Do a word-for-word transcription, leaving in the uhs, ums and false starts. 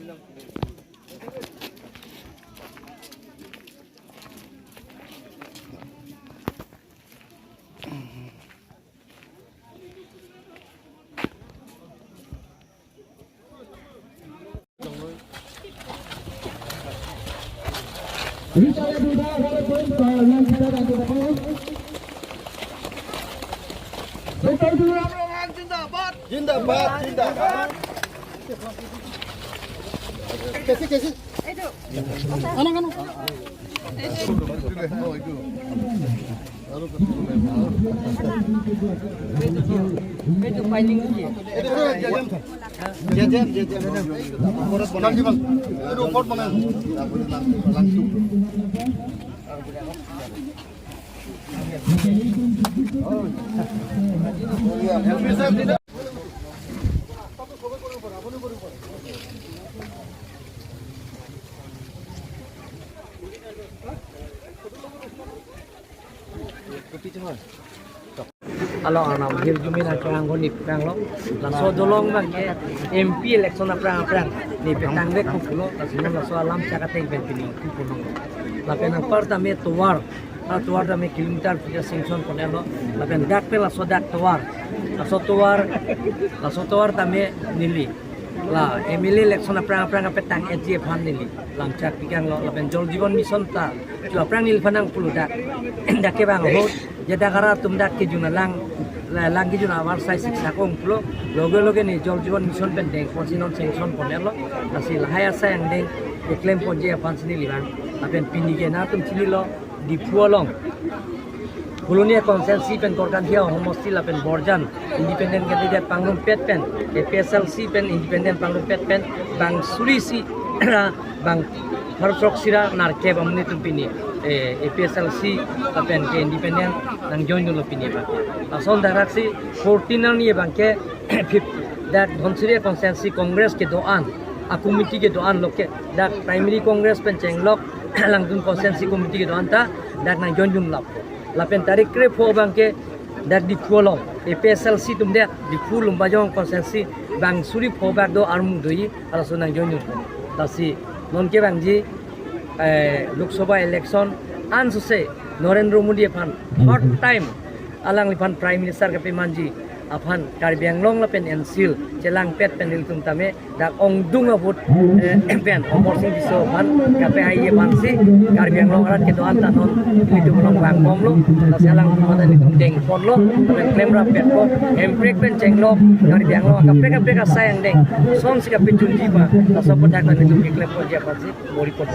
Doctor Tuliram Ronghang zindabad. Zindabad, zindabad. Kaise, kaise? Ano, ano? Alo, anam hirjume nangkehang ko niphrang lo. Laso dolong abangke M P election aphrang aphrang ne petang vek ko pulo, laso non laso alam chak ateng pen pining ko pulo. Lapen anpar tame tovar, a tovar tame kilometer fee sanction pon-etlo. Lapen dak pen laso dak tovar, laso tovar, laso tovar tame neli la M L A election aphrang aphrang kapetang-etji aphan neli lam chak pikang lo. Lapen Jal Jeevan Mission ta chu aphrang neliphan nangpulo dak, dak ke bang ahut, je dak arat atum dak kejun alang, la-, lang kejun avarsai siksak ong pulo, loge loge ne Jal Jeevan Mission pen dengponsi non sanction pon-etlo. Lasi lahai asai angdeng keklem ponji aphansi neli vang. Lapen pini ke nangtum chinilo, Diphu along Polonia constituency pen Korkanthi ahomosti lapen Borjan independent candidate pangrumpet pen, A P H L C pen independent pangrumpet pen bang suri isi ra bang pharo throk isi ra nerkep amonit atum pini, eh, A P H L C lapen ke independent nang join lo pini ba. Lason darak si fourteen arni abangke fifth, dak Dhansiri constituency Congress kedo-an, a committee kedo-an lo ke, dak primary Congress pen chenglok alangtum constituency committee kedo-an ta dak nang join dun lap. Lapen tarik krepho abangke dak Diphu along A P H L C atum dak Diphu Lumbajong constituency bang suri pho bak do armu doji, halaso nang join dun. Lasi non ke bangji, eh, Lok Sabha election ansose Narendra Modi aphan third time alangliphan Prime Minister kapemanji aphan Karbi Anglong lapen N C Hills chelangpet pen ilitum tame dak ongdung a-vote, eh, pen Amarsing Tisso aphan kapehaiji aphansi Karbi Anglong arat kedo-an ta non ilitum along vang bomlo. Lasi alangtum aphan ilitum dengponlo, lapen klemrappetpo, Hemprek pen chenglok Karbi Anglong akaprek kaprek asai angdeng kosonsi kapachunji ma, laso aphuthak ilitum keklemponji aphansi mo-report.